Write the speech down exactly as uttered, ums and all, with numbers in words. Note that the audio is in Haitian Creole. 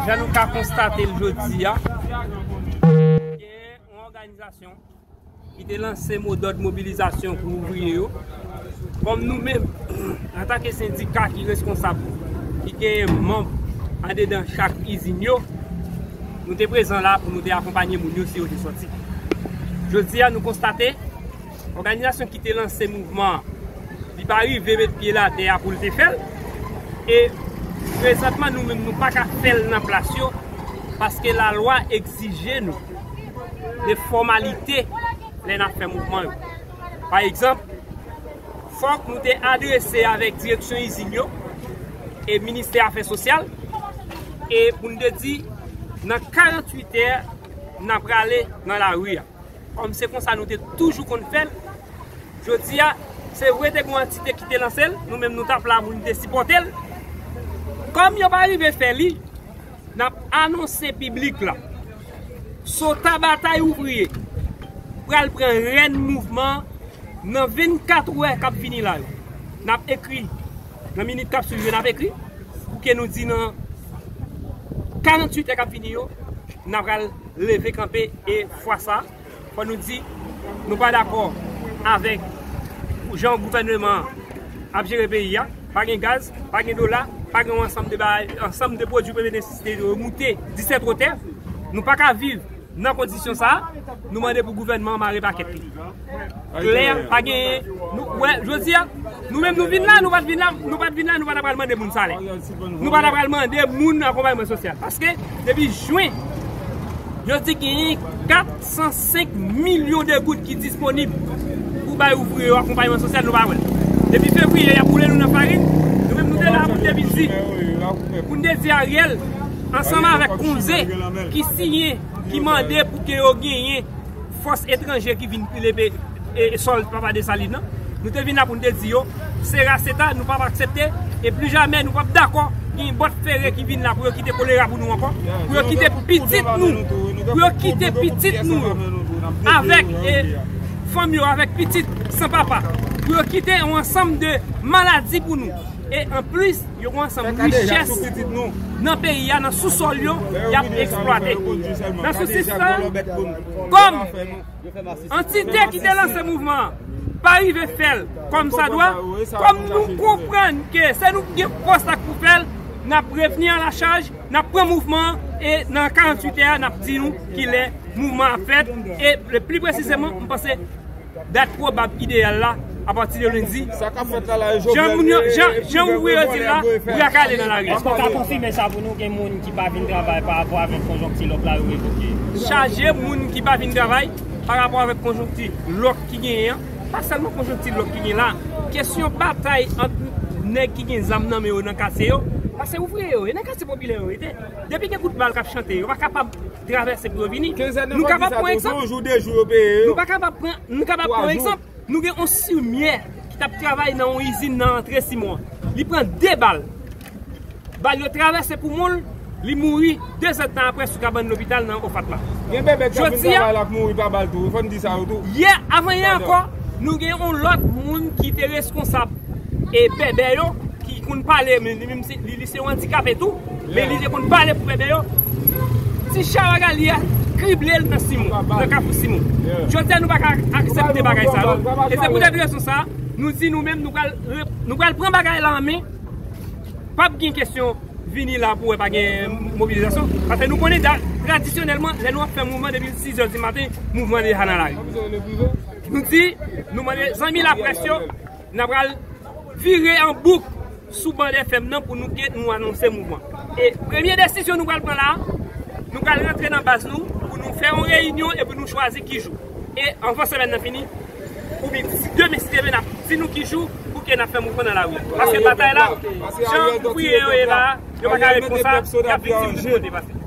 Jan nou ka konstate l jodi a, gen yon òganizasyon ki te lanse modòd mobilizasyon pou ouvriye yo. Kòm nou menm, antanke sendika ki reskonsab, ki gen manm andedan chak izin yo, nou te prezan la pou nou te akonpanye moun yo si yo te sòti. Jodi a, nou konstate, òganizasyon ki te lanse mouvman an, li pa rive met pye l atè a pou l te fè l. E prezantman, nou menm, nou pa ka fè l nan plas yo, paske lalwa egzije nou de fòmalite lè n ap fè mouvman yo. Pa egzanp, fòk nou te adrese avèk direksyon izin yo e ministè afè sosyal, e pou n te di, nan karanntuit è, n ap prale nan lari a. Kòm se konsa nou te toujou konn fè l, jodi a, se vre te gen yon antite ki te lanse l, nou menm nou t ap la pou n te sipòte l. Kòm yo pa rive fè li, n ap anonse piblik la, Sota Batay Ouvriye pral pran rèn mouvman an nan vennkat è k ap vini la yo. N ap ekri, nan minit k ap swiv yo, n ap ekri, pou ke nou di nan karanntuit è k ap vini yo, n ap pral leve kanpe e fwa sa, fò nou di, nou pa dakò avèk jan gouvènman an ap jere peyi a. Pa gen gaz, pa gen dola, pa gen yon ansanm de bagay, ansanm de pwodui premye nesesite yo moute disèt wotè. Nou pa ka viv nan kondisyon sa a. Nou mande pou gouvènman an mare pakèt li. Klè, pa gen, nou, wè, jodi a, nou menm nou vin la, nou pa t vin la, nou pa t vin la, nou pa t pral mande moun salè. Nou pa t pral mande moun akonpayman sosyal. Paske, depi jen, yo di genyen kat san senk milyon de goud ki disponib pou bay ouvriye yo akonpayman sosyal, nou pa wè l. Depi fevriye, y ap boule nou nan farin, nou menm nou te la pou n te vin di, pou n te di Ariel, ansanm avèk Konze, ki siyen, ki mande pou ke yo genyen fòs etranje ki vin pile pe, e, e sòl papa Desalin nan. Nou te vin la pou n te di yo, se raseta, nou p ap aksepte, e pli jamè nou p ap dakò gen bòt fere ki vin la pou yo kite kolera pou nou ankò, pou yo kite pitit nou, pou yo kite pitit nou avèk, e, fanm yo avèk pitit san papa, pou yo kite yon ansanm de maladi pou nou. E anplis, yo gen yon ansanm richès nan peyi a, nan sousòl yo, y ap eksplwate. Nan sou sistèm, kòm antite ki te lanse mouvman an pa rive fè l kòm sa dwa, kòm nou konprann ke se nou ki gen fòs la k pou fè l, n ap revni a la chaj, n ap pran mouvman an, e nan karanntuit è a, n ap di nou kilè mouvman an ap fèt, e le pli presizeman, m panse, dat pwobab ideyal la, apati de lendi. Sa k ap fèt la, la, e jan Jovenel, moun yo, jan, e, jan ouvriye yo di l la, brak ale nan lari. Èske w ka konfime sa pou nou, gen moun ki pa vin travay pa rapò avèk konjonkti lòk la yo revoke? Chaje moun ki pa vin travay pa rapò avèk konjonkti lòk ki genyen an. Pa sèlman konjonkti lòk ki gen la. Kesyon batay ant nèg ki gen zam nan men yo nan katye yo, paske ouvriye yo, e nan katye popilè yo rete. Depi gen kout bal k ap chante, yo pa kapab travèse pou yo vini. Nou kapab pran egzanp. Nou pa kapab pran, nou kapab pran egzanp. Nou gen yon simyè ki t ap travay nan yon izin nan antre Simon an. Li pran de bal. Bal yo travèse poumon l, li mouri de zèdtan apre sou kabann lopital nan Ofat la. Gen bèbè k ap vin travay la k mouri pa bal tou, fò n di sa yo tou. Yè, avan yè ankò, nou gen yon lòt moun ki te reskonsab e bèbè yo, ki konn pale, men li menm se, li, li se yon andikape tou, men li te konn pale pou bèbè yo. Ti charagali a krible l nan Simon, nan Kafou Simon. Jodi a, nou pa ka aksepte bagay sa yo. E se poutèt rezon sa a, nou di nou menm, nou pral, nou pral pran bagay la an men. P ap gen kesyon vini la pou wè pa gen mobilizasyon. Paske nou konnen da-, tradisyonèlman, lè nou ap fè mouvman depi sis è di maten, mouvman deja nan lari. Nou di, nou mande zanmi laprès yo, n a pral vire an bouk sou Band F M nan pou nou ke nou anonse mouvman. E premye desizyon nou pral pran la, nou pral rantre nan baz nou pou nou fè yon reyinyon e pou nou chwazi ki jou. E anvan semèn nan fini, oubyen disi demen, si Dye vle, n ap di nou ki jou pou ke n ap fè mouvman nan lari. Paske batay la, jan ouvriye yo ye la, yo pa ka ret konsa, y ap viktim tout kote pase.